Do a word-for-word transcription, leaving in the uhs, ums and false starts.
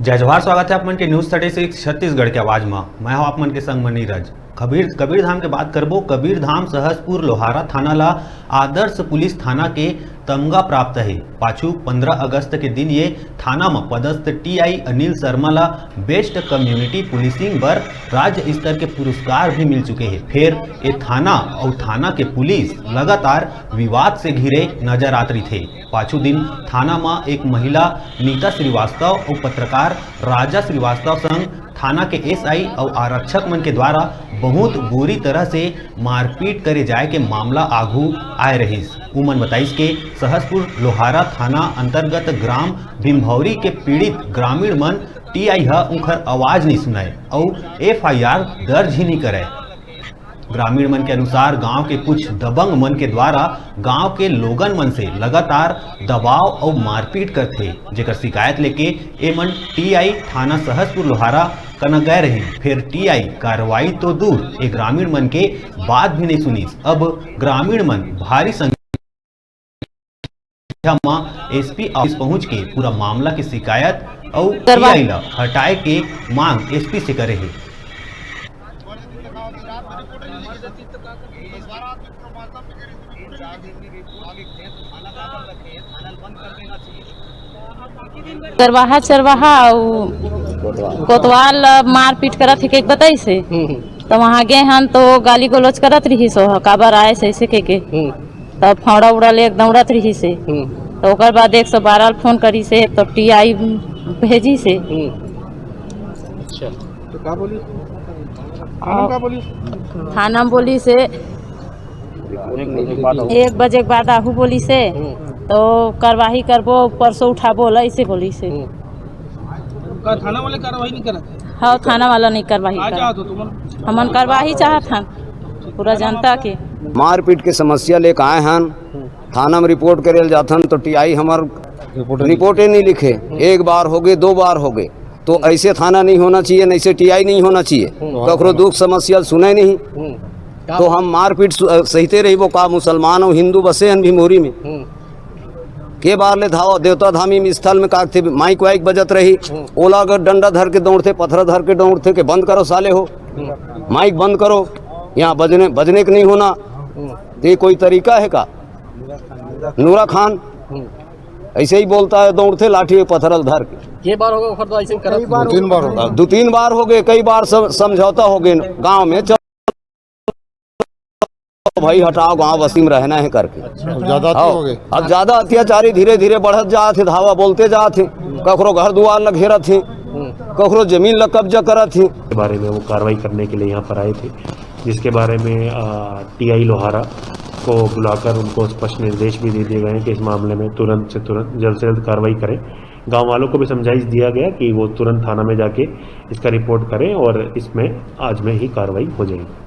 जय जोहार, स्वागत है आप मन के News Thirty Six छत्तीसगढ़ के आवाज म। मैं हूं आप मन के संग म नीरज। कबीर, कबीरधाम के बात करबो। कबीरधाम सहसपुर लोहारा थाना ला आदर्श पुलिस थाना के तमगा प्राप्त हे। पाछू पंद्रह अगस्त के दिन ये थाना म पदस्थ T I अनिल शर्मा ला Best Community Policing बर राज्य स्तर के पुरस्कार भी मिल चुके हे। फेर ए थाना अउ थाना के पुलिस लगातार विवाद से घिरे नजर आत रहिथे। पाछू दिन थाना म एक महिला नीता श्रीवास्तव अउ पत्रकार राजा श्रीवास्तव संग थाना के S I अउ आरक्षक मन के द्वारा बहुत बुरी तरह से मारपीट करे जाय के मामला आघू आय रहिस। उमन बताइस के सहसपुर लोहारा थाना अंतर्गत ग्राम भीमभौरी के पीड़ित ग्रामीण मन T I ह उंखर आवाज नइ सुनय अउ F I R दर्ज ही नइ करय। ग्रामीण मन के अनुसार गांव के कुछ दबंग मन के द्वारा गांव के लोगन मन से लगातार दबाव अउ मारपीट करथे, जेकर शिकायत लेके एमन T I थाना सहसपुर लोहारा कना गए रहिन। फेर T I कार्रवाई तो दूर, ए ग्रामीण मन के बात भी नइ सुनिस। अब ग्रामीण मन भारी संख्या म S P office पहुंच के पूरा मामला के शिकायत अउ करवा- T I ला हटाए के मांग S P से करे हे। करवाहा चरवाहा अउ कोतवाल ला मारपीट करत हे के बताइस हे। हम्म, हम्म। त वहाँ गे हन तो गाली गलौज करत रहिस, ओह काबर आए से ऐसे के के। हम्म। तब फावड़ा उड़ा ले दौड़त रहिस हे। हम्म। त ओकर बाद एक सौ बारह फोन करिस हे, तो T I भेजिस हे। हम्म। अच्छा। तो का बोली? थाना का बोली? थाना में बोलिस हे, एक बजे के बाद आऊ। एक बजे के बाद आहू बोलिस हे, हम्म। तो कार्रवाई करबो, परसों उठाबो ला, ऐसे बोलिस हे। हम्म। का थाना वाले कार्रवाई नहीं करत हे? हाँ, थाना वाला नहीं कार्रवाई का करत। चाहत हो तुमन? हमन कार्रवाई चाहत हन, पूरा जनता के। मारपीट के समस्या लेके आए हन, हम्म। थाना में रिपोर्ट करे ल जाथन तो T I हमर रिपोर्ट नहीं। रिपोर्टे नहीं लिखे। हम्म। एक बार हो गए, दो बार हो गए, तो ऐसे थाना नहीं होना चाहिए, ऐसे T I नहीं होना चाहिए। हम्म। कखरो दुख समस्या सुने नहीं। हम्म। तो हम मारपीट सु-, अ, सहते रहिबो का? मुसलमान अउ हिंदू बसे हन भीमभौरी में। हम्म। के बार ले धावा देवता धामी में स्थल में का थे माइक वाइक बजत रही, हम्म। ओला अगर डंडा धर के दौड़थे, पत्थर धर के दौड़थे के बंद करो साले हो, हम्म। माइक बंद करो, यहाँ बजने, बजने के नहीं होना। हम्म। तो ये कोई तरीका है का? नूरा खान हम्म। ऐसे ही बोलता है, दौड़थे लाठी पत्थर धर के। के बार हो गए ओकर तो ऐसे करत? दो तीन बार हो गए। दो तीन बार हो गए, कई बार सम-, समझौता हो गए गांव में। चल भाई हटाओ, गांव बस्ती में रहना है करके। अच्छा, अब ज्यादा हाँ, हो गए। अब ज्यादा अत्याचारी धीरे धीरे बढ़त जात हे, धावा बोलते जात हे, कखरो घर दुआर ल घेरत हे, हम्म। कखरो जमीन ल कब्जा करत हे। के बारे में वो कार्रवाई करने के लिए यहाँ पर आए थे, जिसके बारे में, अ, T I लोहारा को बुलाकर उनको स्पष्ट निर्देश भी दे दिए गए हैं कि इस मामले में तुरंत से तुरंत, जल्द से जल्द कार्रवाई करें। गांव वालों को भी समझाइश दिया गया कि वो तुरंत थाना में जाके इसका रिपोर्ट करें और इसमें आज में ही कार्रवाई हो जाएगी।